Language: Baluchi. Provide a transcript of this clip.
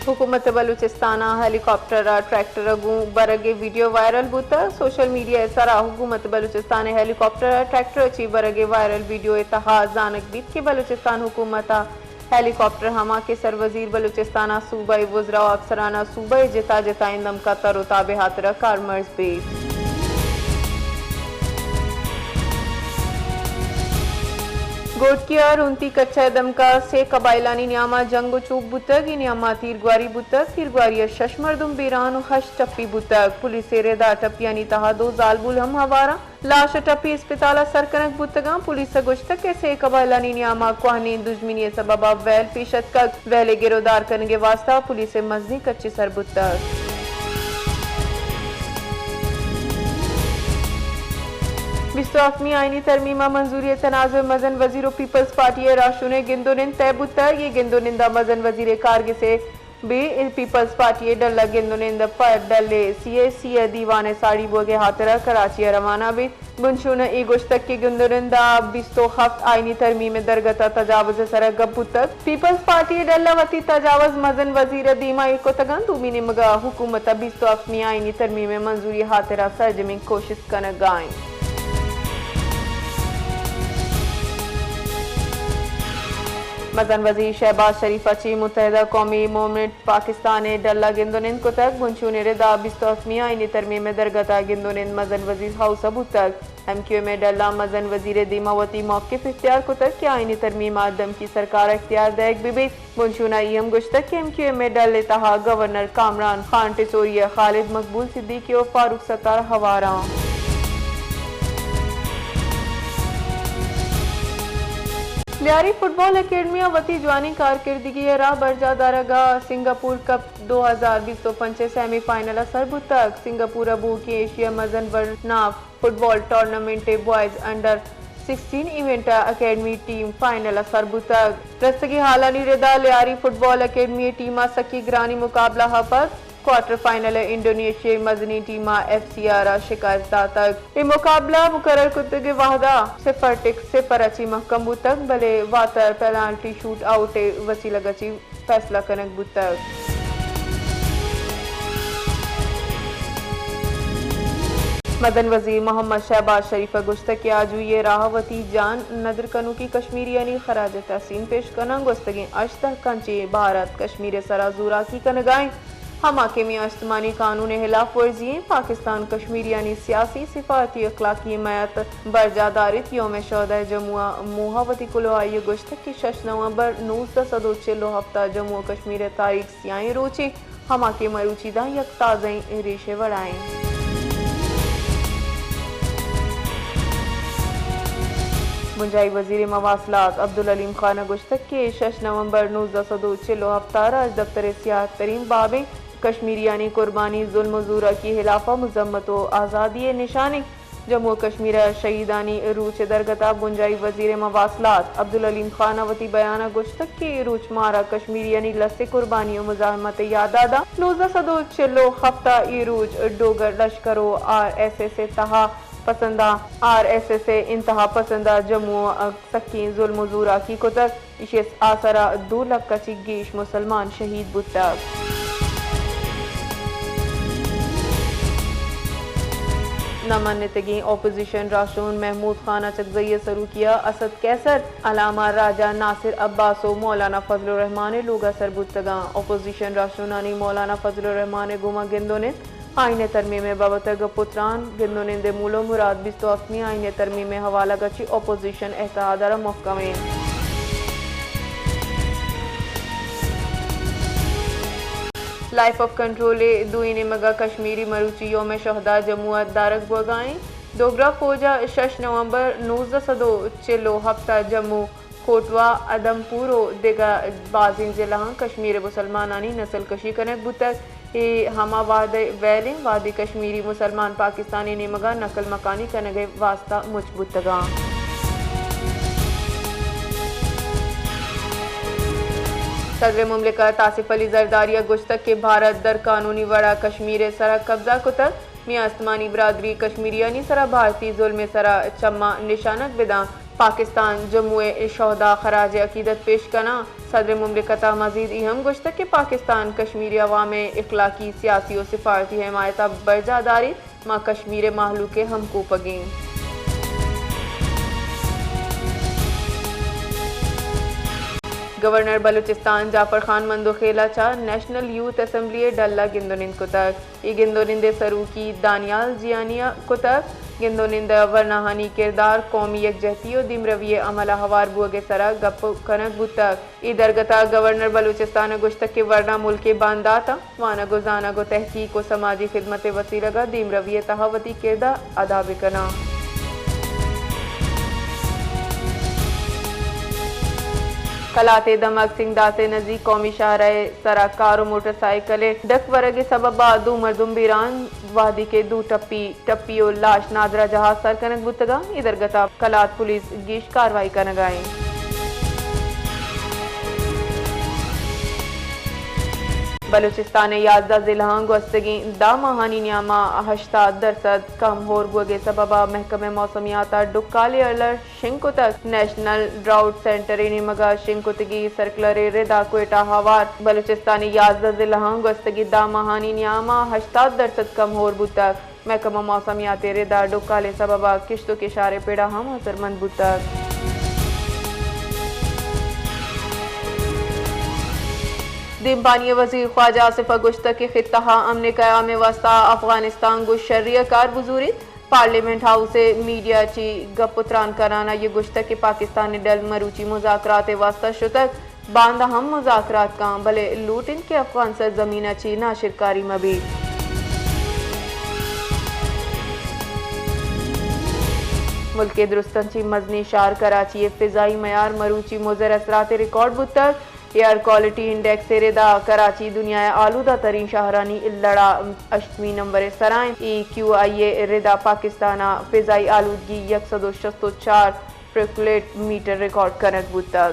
حکومت بلوچستان ء ہیلی کاپٹر ء ٹریکٹر ء گوں برگ ء ویڈیو وائرل بوتگ۔ سوشل میڈیا ء سرا حکومت بلوچستان ء ہیلی کاپٹر ء ٹریکٹر ء چہ برگ ء وائرل ویڈیو ء تہا زانگ بیت کہ بلوچستان حکومت ء ہیلی کاپٹر ہما کہ سر وزیر بلوچستان ء صوبہ ء وزراء و افسران ء صوبہ ء جتا جتائیں دمکاں تر و تاب ء ہاترا کارمرز بیت۔ گوٹکی ء رونتی کچہ ء دمکا سے قبائلانی نیاما جنگ و چوک بوتگ۔ اے نیاما تیرگواری بوتگ۔ تیرگواری ء شش مردم بیران و ہشت ٹپی بوتگ۔ پولیس ء ردا ٹپیانی تہا دو زالبول ہم ہوار انت۔ لاش ء ٹپی اسپتال ء سر کنگ بوتگاں۔ پولیس ء گوشتگ کہ سے قبائلانی نیاما کوہنیں دژمنی ء سبب ء ویل پیش اتکگ۔ ویل ء گرودار کنگ ء واستہ پولیس ء مزنیں کچے سر بوتگ۔ بیست و ہفتمی آئینی ترمیم ء منظوری ء تنازع مزن وزیر و پیپلز پارٹی ء راہشون ء گند و نند طے بوتگ۔ اے گند و نند ء مزن وزیر ء کارگس ء بی پیپلز پارٹی ء ڈل ء گند و نند پہ ڈل ء سی ای سی ء دیوان ء ساڑی بوگ ء ہاترا کراچی ء روانہ بیت۔ بنشون ء اے گوشتگ کہ گند و نند ء بیست و ہفت آئینی ترمیم ء درگت ء تجاوز ء سرا گپ بوتگ۔ پیپلز پارٹی ء ڈل ء وتی تجاوز مزن وزیر ء دیما ایر کتگ انت۔ دومی نیمگ ء حکومت ء بیست و ہفتمی آئینی ترمیم ء منظوری ء ہاترا سرجمیں کوشست کنگ ء انت۔ مزن وزیر شہباز شریف ء چہ متحدہ قومی موومنٹ پاکستان ء ڈل ء گند و نند کتگ۔ بنشون ء ردا بیست و ہفتمی آئینی ترمیم ء درگت ء گند و نند مزن وزیر ہاؤس ء بوتگ۔ ایم کیو ایم ء ڈل ء مزن وزیر ء دیما وتی موقف اختیار کتگ کہ آئینی ترمیم ء دمکی سرکار ء اختیار دئیگ بہ بیت۔ بنشون ء اے ہم گوشتگ کہ ایم کیو ایم ء ڈل ء تہا گورنر کامران خان ٹسوری ء خالد مقبول صدیقی و فاروق ستار ہوار آں۔ لیاری فٹبال اکیڈمی ء وتی جوانیں کارکردگی ء راہ برجاہ دارگ ء سنگاپور کپ دو ہزار بیست و پنچ ء سیمی فائنل ء سر بوتگ۔ سنگاپور ء بوھوکیں ایشیا مزن ورناف فٹبال ٹورنامنٹ ء بوائز انڈر سکسٹین ایونٹ ء اکیڈمی ٹیم فائنل ء سر بوتگ۔ رستگیں ہالانی ردا لیاری فٹبال اکیڈمی ء ٹیم ء سکی گرانیں مقابلہ ء پد کوارٹر فائنل ء انڈونیشیا ء مزنیں ٹیم ء ایف سی آر ء شکست داتگ۔ اے مقابلہ مقرر کتگیں وھد ء صفر ٹک صفر ء چہ مھکم بوتگ، بلے واتر پینالٹی شوٹ آؤٹ ء وسیلگ ء چہ فیصلہ کنگ بوتگ۔ مزن وزیر محمد شہباز شریف ء گوشتگ کہ آجوئی ء راہ ء وتی جان ندر کنوکیں کشمیریانی خراج تحسین پیش کناں۔ گوستگیں ہشت دہکاں چہ بھارت کشمیر ء سرا زوراکی کنگ ء انت۔ ہما کہ مئے اشتمانی قانون ء ہلاف ورزی انت، پاکستان کشمیریانی سیاسی، سفارتی و اخلاقی حمایت برجاہ داریت۔ یوم شہدائے جموں ء موہ ء وتی کلوہائی ء گوشتگ کہ شش نومبر نوزدہ سد و چل و ہفت ء جموں و کشمیر ء تاریخ سیاہیں روچے، ہما کہ مروچی داں یک تازہیں ریشے وڑا انت۔ بنجاہی وزیر مواصلات عبدالعلیم خان ء گوشتگ کہ شش نومبر نوزدہ سد و چل و ہفت ء راجدپتر ء سیاہ ترین بابیں کشمیریانی قربانی، ظلم و زوراکی ہلاف ء مذمت و آزادی ء نشانے۔ جموں و کشمیر ء شہیدانی روچ ء درگت ء بنجاہی وزیر مواصلات عبدالعلیم خان ء وتی بیان ء گوشتگ کہ اے روچ مارا کشمیریانی لس ء قربانی و مزاحمت ء یاد ء داں۔ نوزدہ سد و چل و ہفت ء اے روچ ڈوگر لشکر و آر ایس ایس ء تہا پسنداں، آر ایس ایس ء انتہا پسنداں جموں ء سکیں ظلم و زوراکی کتگ۔ ایشی ء آسرا دو لکھ ء چہ گیش مسلمان شہید بوتگ۔ نہ منتگیں اپوزیشن راہشون محمود خان اچکزئی ء سروکی ء اسد قیصر، علامہ راجہ ناصر عباس و مولانا فضل الرحمان ء لوگ ء سر بوتگاں۔ اپوزیشن راہشونانی مولانا فضل الرحمان ء گوما گند و نند، آئین ء ترمیم ء بابت ء گپ و تران، گند و نند ء مول و مراد، بیست و ہفتمی آئین ء ترمیم ء حوالگ ء چہ اپوزیشن ء اتحاد ء را مھکم انت۔ لائف آف کنٹرول ء دوئیں نیمگ ء کشمیری مروچی یوم شہداء جموں ء دارگ بوگا انت۔ ڈوگرا فوج ء شش نومبر نوزدہ سد و چل و ہپت ء جموں کوٹوا، ادم پور و دگہ بازیں ضلعاں کشمیر ء مسلمانانی نسل کشی کنگ بوتگ۔ اے ہما وہد ء ویل انت، وہدے کشمیری مسلمان پاکستانی نیمگا نقل مکانی کنگ ء واستہ مچ بوتگاں۔ صدر مملکت آصف علی زرداری ء گوشتگ کہ بھارت در قانونی وڑا کشمیر ء سرا قبضہ کتگ، میاں استمانی برادری کشمیریانی سرا بھارتی ظلم ء سرا چماں نشانگ بداں۔ پاکستان جموں ء شہدا خراج عقیدت پیش کناں۔ صدر مملکت ء مزید ای ہم گوشتگ کہ پاکستان کشمیری عوام ء اخلاقی، سیاسی و سفارتی حمایت ء برجاہ داریت، ما کشمیر ء مہلوک ء ہمکوپگ ایں۔ گورنر بلوچستان جعفر خان مندوخیل ء چہ نیشنل یوتھ اسمبلی ء ڈل ء گند و نند کتگ۔ اے گند و نند ء سروکی دانیال جیانی ء کتگ۔ گند و نند ء ورناہانی کردار، قومی یکجہتی و دیمروی ء عمل ء ہوار بوگ ء سرا گپ کنگ بوتگ۔ اے درگت ء گورنر بلوچستان ء گوشتگ کہ ورنا ملک ء باندات ء وانگ و زانگ و تحقیق و سماجی خدمت ء وسیلگ ء دیمروی ء تہا وتی کرد ء ادا بکناں۔ کلات ء دمگ سنگداس ء نزیک قومی شاہراہ ء سرا کار و موٹر سائیکل ء ڈک ورگ ء سبب ء دو مردم بیران، وہدی کہ دو ٹپی، ٹپی و لاش نادراہ جاہ ء سر کنگ بوتگ ء اے درگت ء کلات پولیس گیش کاروائی کنگ ء انت۔ بلوچستان ء یازدہ ضلعاں گوستگیں دہ ماہانی نیام ء ہشتاد درسد کم ہور بوگ ء سبب ء محکمہ موسمیات ء ڈکال ء الرٹ شنگ کتگ۔ نیشنل ڈراؤٹ سینٹر ء نیمگ ء شنگ کتگی سرکلر ء رد ء کوئٹہ ء ہوار بلوچستان ء یازدہ ضلعاں گوستگی دہ ماہانی نیام ء ہشتاد درسد کم ہور بوتگ۔ محکمہ موسمیات ء رد ء ڈکال ء سبب ء کشت و کشار ء پڑ ء ہم اثرمند بوتگ۔ دیمپانی ء وزیر خواجہ آصف ء گوشتگ کہ خطہ ء امن ء قیام ء واستہ افغانستان گوں شری ء کار بزوریت۔ پارلیمنٹ ہاؤس ء میڈیا چی گپ و تران کنان ء یہ گوشتگ کہ پاکستان ء ڈل مروچی مذاکرات ء واستہ شتگ، باندا ہم مذاکرات کاں، بلے لوٹ انت کہ افغان سرزمین ء چی ناشرکاری مہ بیت۔ ملک ء درستاں چی مزنیں شہر کراچی ء فضائی معیار مروچی مضر اثرات ء ریکارڈ بوتگ۔ ایئر کوالٹی انڈیکس ء ردا کراچی دنیا ء آلودہ ترین شہرانی لڑا ہشتمی نمبر ء سرا انت۔ ای کیو آئی ء ردا پاکستان ء فضائی آلودگی یک سد و شست و چار پرکولیٹ میٹر ریکارڈ کنگ بوتگ۔